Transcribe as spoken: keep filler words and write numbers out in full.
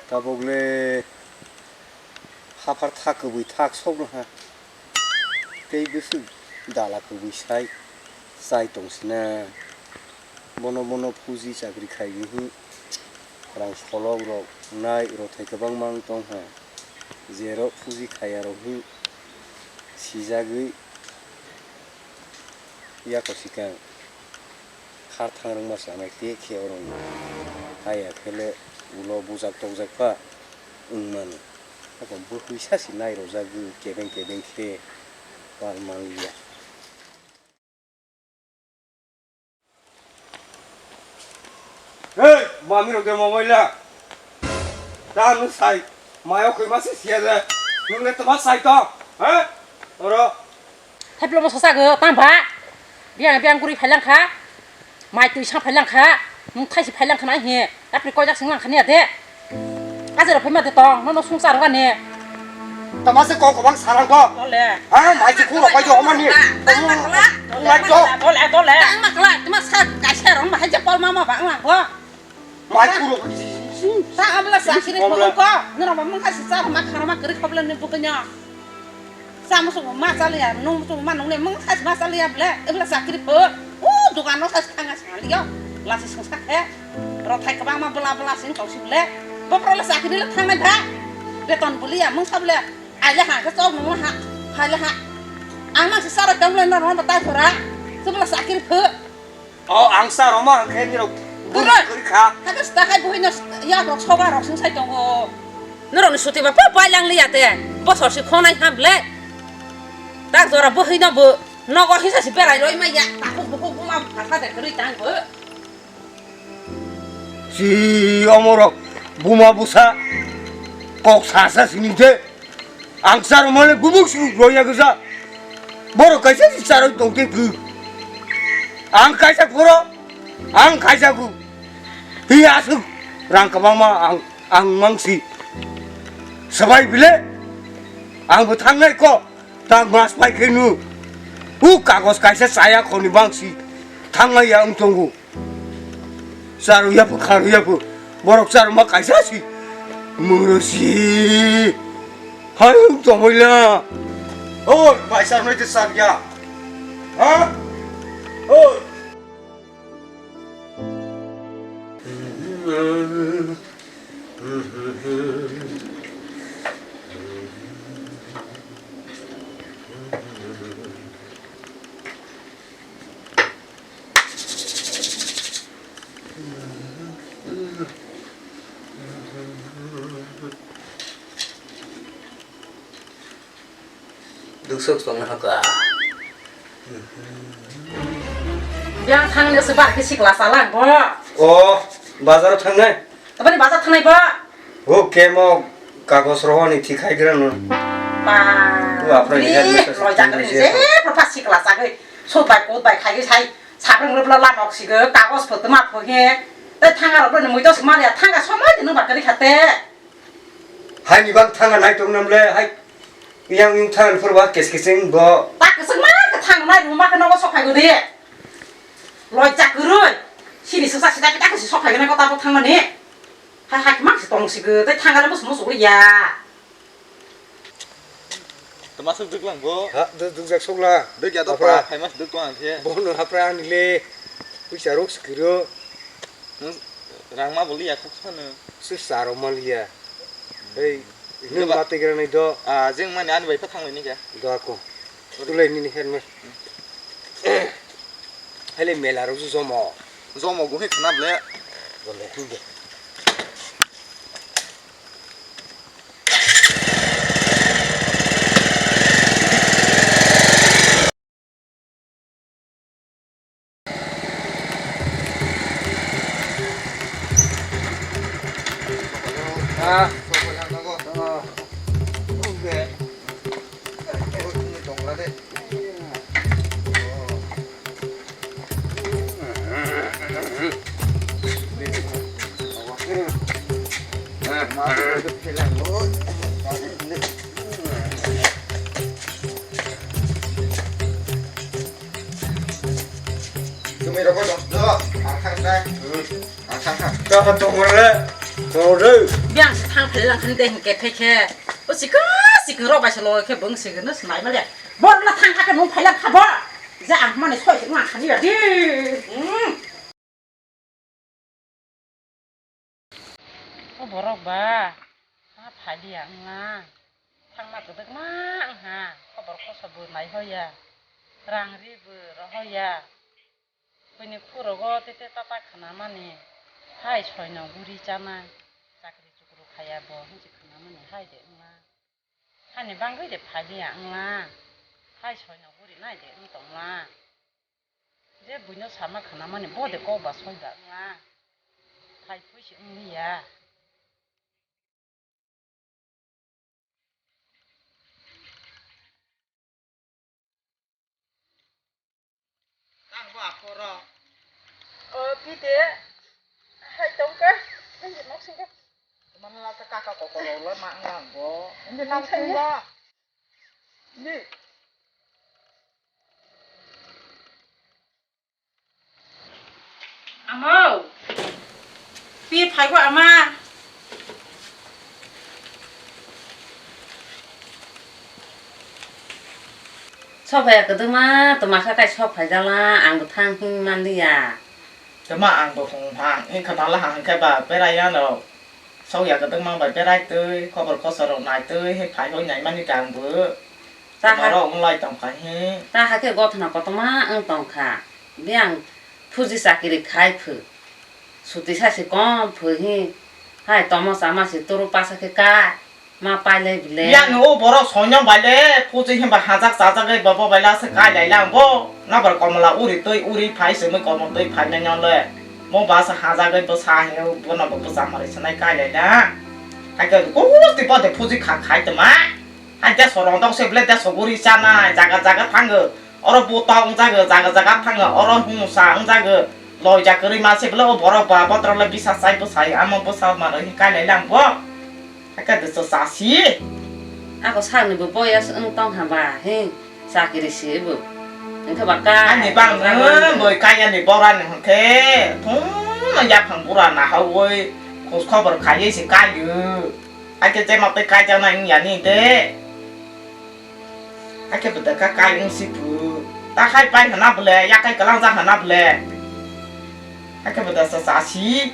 Tabuk le haphar thak kwbwi thak sokno ha. Tei bwswk dala kwbwi sai chai tong sina. Bono bono fuji chakri khai di hi. Rang solok rok nai rothai kwbangma wng tong ha. Jerok fuji khaya rok hi sijagwi yako sikang. Kha thang rwngma chanai te khe oro ni. Haya khe le ulo bujak tokjak pha wng mano. Abo bwrwi sa se nai rwjagwi kebeng kebeng khe pal man liya. Hey, mami rok de mobile la. Ta nung sai, mayo koi ma se sia de. Nung le tama sai to, ha? Oro. Theplo bo sosa go, tang ba. Biang biang guri phailang kha. Mai twi sa phailang kha. Nung thai si phailang kha nai he. Tapri koi jak sing lang kha ni ade. Ajero phai ma de tong, no no sung sar ga ni. Tama se kok kobang sarang bo. Dole. Ha, mai se khuro koi jo ma ni. Tang ma kla. Ngai jo. Dole, dole. Tang ma kla, tama sa kaisa rong ma hai je pol ma ma bang lang bo. Mai khuro. Ta abla sa kiri pol ko. Nora ma mung ha si sa ma khara ma kri khobla ni bukanyo. Cha muchung ma chaliya, nung muchung ma nung le mung sa ma chaliya ble, ebla chakri pho. U dukan no sa thanga saliyo. Lasi sungsa khe. Rothai kwbangma bwla bwla sing tong si ble. Bo pro le chakri le thangnai ba. Beton buliya mung sa ble. Aile ha khe chok nung ha. Haile ha. Ang ma si sara tong le no ron ta khora. Sebla chakri pho. O ang sa roma ang khe nirok buru kwrwi kha. Hakhe sta khai buhino yak rok soga rok sing sai tongo. Norok ni suti ba pa pai lang liya te. Bosor si khonai ha ble. Tak jora buhino bo nogo hisa si berai roi maya. Takhuk bukhuk buma phatha de kwrwi tang bo. Si omorok buma busa kok sasa sini te. Ang sar mole bubuk su roya gesa. Boro kaisa si sar tong te ku. Ang kaisa koro, ang kaisa ku. Hi asuk rang kabang ma ang, ang mangsi. Sabai bile, ang bo thangnai ko, ta mas pai kenu. U kagos kaisa saya khoni bangsi. Thangnai ya ang tongu. Charu ya phu, kharu ya phu. Borok charu ma kaisa si. Muro si. Hai, tongoi la. Oi, bai charu nai te chak ya. Ha? Oi. Dusuk tongna hakha. Yang thangni se bar khe sikla salang bo. O, bazar thangnai. Tabani bazar thangnai bo. Bo kemo kagos rohoni thi khai gra no. Ba. Tu apra ni head master loi thang jakri ni je. Je, papa sikla sagwi. Sut bai kot bai khai sai. Sabrang rubla la nok sigo kagos photo ma pho he. Te thanga rok ni mui to sma ya thanga somoi tini bakari khate. Hai ni bang thanga nai tong nam le hai. Yang yung thanga phur ba kes kesing bo. Tak kesing ma ke thang nai ruma ke nogo sok khai gudi. Loi jak gurui. Sini sesa sida kita ke sok khai gana kota bo thang mani. Hai hai mak si tong sigo. Te thanga le mus mus ya. Tama suk duk lang bo. Ha, duk, duk jak sok la. Duk ya to Hapra. Pa, hai mas duk tong ang khe. Bono hapra ani le. Puisa rok sikiro. Nung rang ma boli ya kok sano. Su saro malia. Hei, nung Neba- mate gira nai do. Ah, jeng mani ani bai pha thang ni kya. Do ako. Tulai nini her me. Hele mela rok su jomo. Jomo go he khna ble. Bole, hinde. Ah. Tumi rokoi dong, dong, ang thang thang. Ang thang thang. Tama tongole. Ore. Biang se thang phai lang khan de hingke phe khe. O sikha sikha rok bai se lo khe bung sikha no snai ma le. Bor na thang kha khe nung phai lang kha bo. Ja ang mani soi se nang khan ya di. Hmm. O borok ba, ma phaliya wngla, thangma kwbangma wngha, khobor kosa bo naihoya, rang ri bo rohoya, buini khorogo tete tata khanamani, hai soino guri chanai, chakri chukru khaya bo hinwi khanamani hai de wngla, hani bangwi de phaliya wngla, hai soino guri nai de wng tongla. Je buino sama khanamani bo de kok ba soi ba wngla. Phai phui se wng liya. Ang bo aphoro. O, pide. Hai tongka. Hai nok singka. Mana la ka ka ko ko lo ma ang bo. Hindi nok singka. Hindi. Amo. Pi phai ko ama. Sok phai ya kwdwma, twma kha kai sok phai jala, ang bo thang hwn man liya. Twma ang bo hwn hang, wng kha nala hang khe ba berai ano. Sok ya kwdwma bai berai twi, khobor khosor rok nai twi, he phai hoi nai mani kang bo. Ta ha- Tomorok wng lai tong kha he. Ta hakhe gothona kotorma wng tong kha. Biyang phuji chakiri khai phu. Suti sa se kom phu he. Hai tomo chama se turu pasa khe kai. Ma pai lai bile. Yang o borok soino bai le phuji himba hajak chajak bai bobo bai la se kai lai lang bo. Nabar komla uri twi uri phai se mui komla twi phai nai nyo le. Mo ba se hajak bai bo sa he bo no bo bwsa mari se nai kai lai lang. Hai khe ko ti po de phuji kha khai tma. Hai deso rong dok se ble deso guri chanai jaga jaga thango. Oro buta wng jago jaga jaga thango. Oro humusa wng jago. Loija kwrwi ma se ble o borok ba botrok le bisa chai bwsai amo bwsa mano hin kai lai lang bo. Hakhe deso chasi. Ako sakni bo boyas wng tong ha ba he chakiri se bo. Hingke ba ka. Ani bang boi kaya ni bora ni hingke thung no yaphang bura na ha oi khos khobor khai se kai yo. Hakhe je ma tei kaijaknai wng ya ni de. Hakhe bwdwk kha kai wng si phu. Ta hai pai hana bwle, yakai kwlang jak hana bwle. Hakhe bwdwk sa chasi.